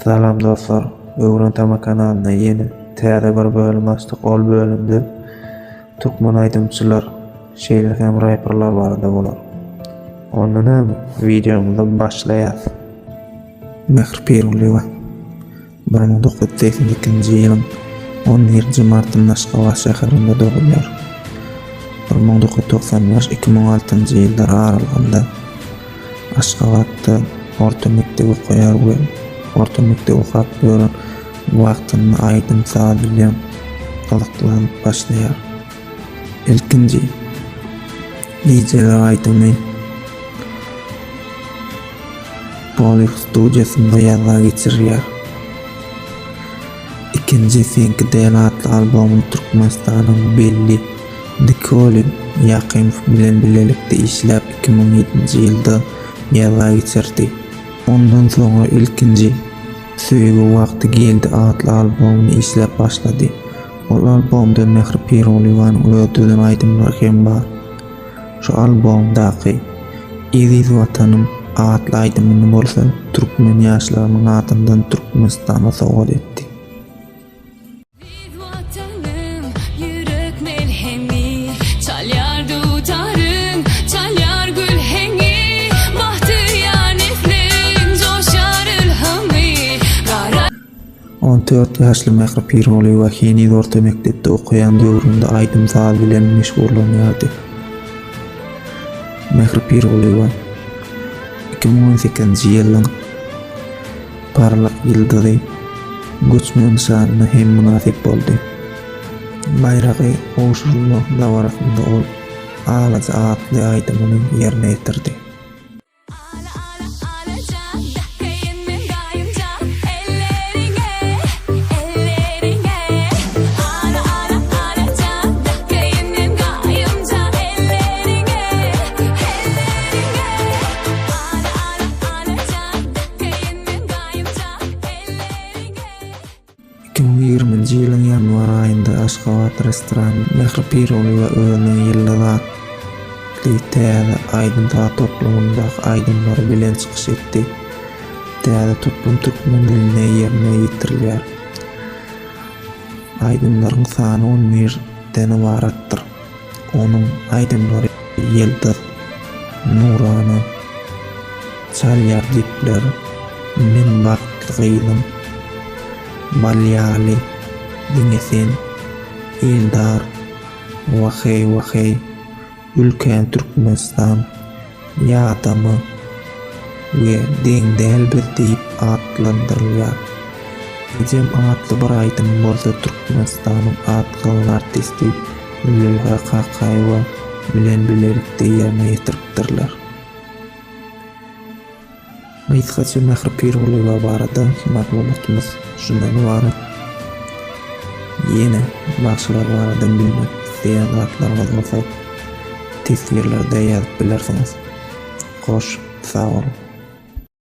Salam dostlar, Öwren Tama kanalynda ýene täze bir bölüm açdyk. Ol bölümde türkmen aýdymçylar, şeýle hem reperler barada bolar. Onda näme, wideomyza başlaýas. Mähri Pirgulyýewa 1982-nji ýylyň 11-nji martynda Aşgabat şäherinde dogulýar. 1995-2006-njy ýyllar aralygynda Aşgabatda orta mekdep okaýar we orta mekdep okap ýören wagtynda aýdym-saz bilen gyzyklanyp başlaýar. Ilkinji Gijeler aýdymy Polyh studiýasynda ýazga geçirýär. Ikinji Seňki däl atly albomyny Türkmenistanyň belli Nikolin Ýakymow bilen bilelikde işläp 2007-nji ýylda ýazga geçirdi. Ondan soňra ilkinji Söýgi wagty geldi atly albomyny işläp başlady. Ol albomda Mähri Pirgulyýewanyň öz düzen aýdymlary hem bar. Şu albomdaky Eziz Watanym atly aýdymyny bolsa türkmen ýaşlarynyň adyndan Türkmenistana sowgat etdi. Eziz Watanym, ýürek melhemi, Çalýar dutaryň, çalýar gül heňi, Bagtyýar nesliň joşar ylhamy, Gara. 14 ýaşly Mähri Pirgulyýewa heniz orta mekdepde okaýan döwründe aýdym-saz bilen meşgullanýardy. Mähri Pirgulyýewa 2018-nji ýylyň Parlak ýyldyzy göçme nyşanyna hem mynasyp boldy. Baýragy gowşurylmak dabarasynda ol Alaja atly aýdymyny ýerine ýetirdi. Ala ala alaja dakaýyn men gaýymja elleriňe elleriňe Ala ala alaja dakaýyn men gaýymja elleriňe elleriňe Ala ala alaja dakaýyn men gaýymja elleriňe. 2020-nji ýylyň ýanwar aýynda Aşgabat restoranynda Mähri Pirgulyýewa özüniň Ýyldyz atly täze aýdym-saz toplumyndaky aýdymlary bilen çykyş etdi. Täze toplum türkmen dilinde ýerine ýetirilýär. Aýdymlaryň sany on birden ybaratdyr. Onuň aýdymlary Ýyldyz, Nurana, Çalýar depler, Men bagtly gyzym, Bal ýaly, Diňe sen, Eldar, Waheý waheý, Ülkäm Türkmenistan, Ýadama we Deň däl biz diýip atlandyrylýar. Ejem atly bir aýdymy bolsa Türkmenistanyň at gazanan artisti Züleýha Kakaýewa bilen bilelikde ýerine ýetiripdirler. Gysgaça Mähri Pirgulyýewa barada maglumatymyz şundan ybarat. Ýene bagşylar barada bilmek isleýän zatlaryňyz bolsa teswirlerde ýazyp bilersiňiz. Hoş, sag boluň!